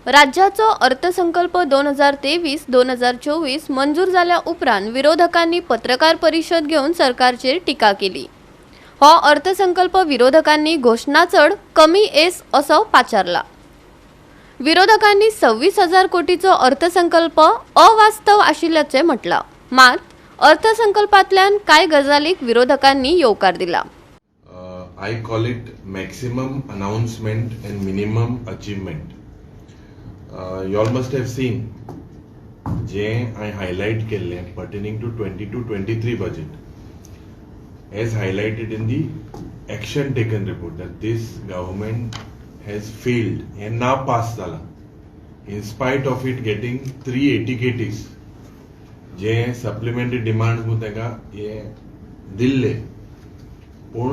राज्याचो अर्थसंकल्प 2023 2024 मंजूर जाल्या उपरांत विरोधकांनी पत्रकार परिशद घेवन सरकारचेर टिका केली. हो अर्थसंकल्प विरोधकांनी घोशणा चड, कमी येस असो पाचारला. विरोधकांनी 26,000 कोटीचो अर्थसंकल्प अवास्तव आशिल्ल्याचें म्हटलां. मात अर्थसंकल्पांतल्यान कांय गजालीक विरोधकांनी येवकार दिला. I call it maximum announcement and minimum achievement. You all must have seen जे हांवें हायलायट केल्लें pertaining to 22-23 budget, as highlighted in the action taken report, that this government has failed. हें ना पास जाला in spite of it getting three ATKTs, J supplementary demand म्हणून ताका हे दिल्ले, पूण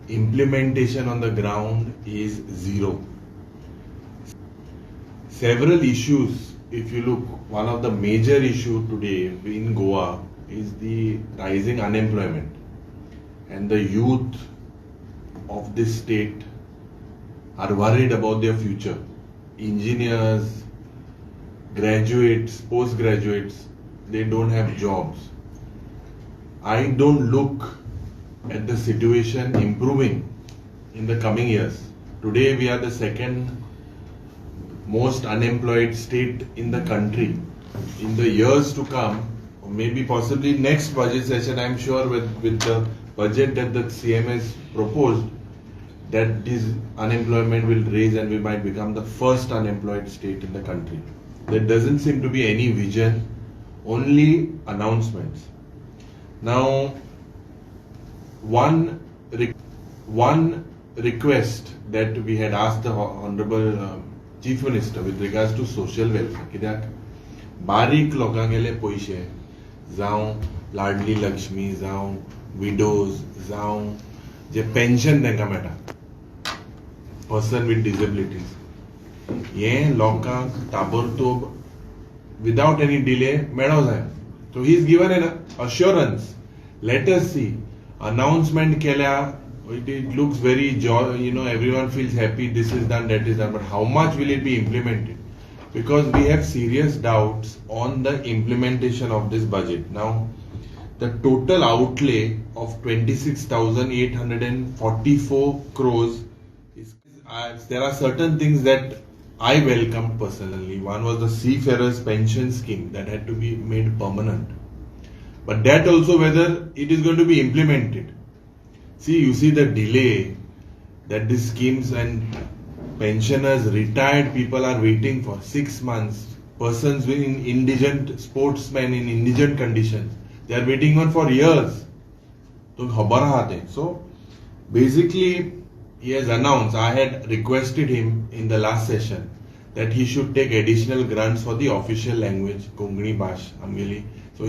implementation on the ground is zero. Several issues, if you look, one of the major issue today in Goa is the rising unemployment, and the youth of this state are worried about their future. Engineers, graduates, postgraduates, they don't have jobs. I don't look at the situation improving in the coming years. Today we are the second most unemployed state in the country. In the years to come, or maybe possibly next budget session, I'm sure with the budget that the CM has proposed, that this unemployment will raise and we might become the first unemployed state in the country. There doesn't seem to be any vision, only announcements. Now, one request that we had asked the Honorable Chief Minister with regards to social welfare, कित्याक बारीक लोकांगेले पयशे, जावं लाडली लक्ष्मी, जावं widows, जावं जे pension तांकां मेळटा, person with disabilities, हे लोकांक ताबडतोब विदाउट एनी डिले मेळोंक जाय. So he has given an assurance. Let us see. Announcement केल्या, it looks very joy, everyone feels happy, this is done, that is done, but how much will it be implemented? Because we have serious doubts on the implementation of this budget. Now, the total outlay of 26,844 crores is, there are certain things that I welcomed personally. One was the seafarers pension scheme that had to be made permanent. But that also, whether it is going to be implemented. See, you see the delay that these schemes and pensioners, retired people are waiting for 6 months. Persons in indigent, sportsmen in indigent conditions, they are waiting on for years. तो खबर आहा तें. So basically, he has announced, I had requested him in the last session that he should take additional grants for the official language, Konkani भाश आमगेली. So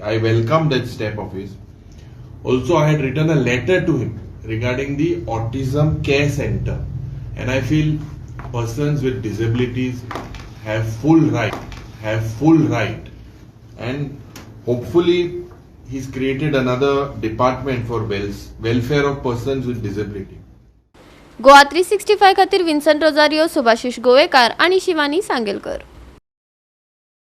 I welcome that step of his. Also, I had written a letter to him regarding the autism care center, and I feel persons with disabilities have full right, and hopefully he's created another department for welfare of persons with disability. Goa 365 खातीर Vinson Rosario, Subhashish Govekar आणि शिवानी सांगेलकर.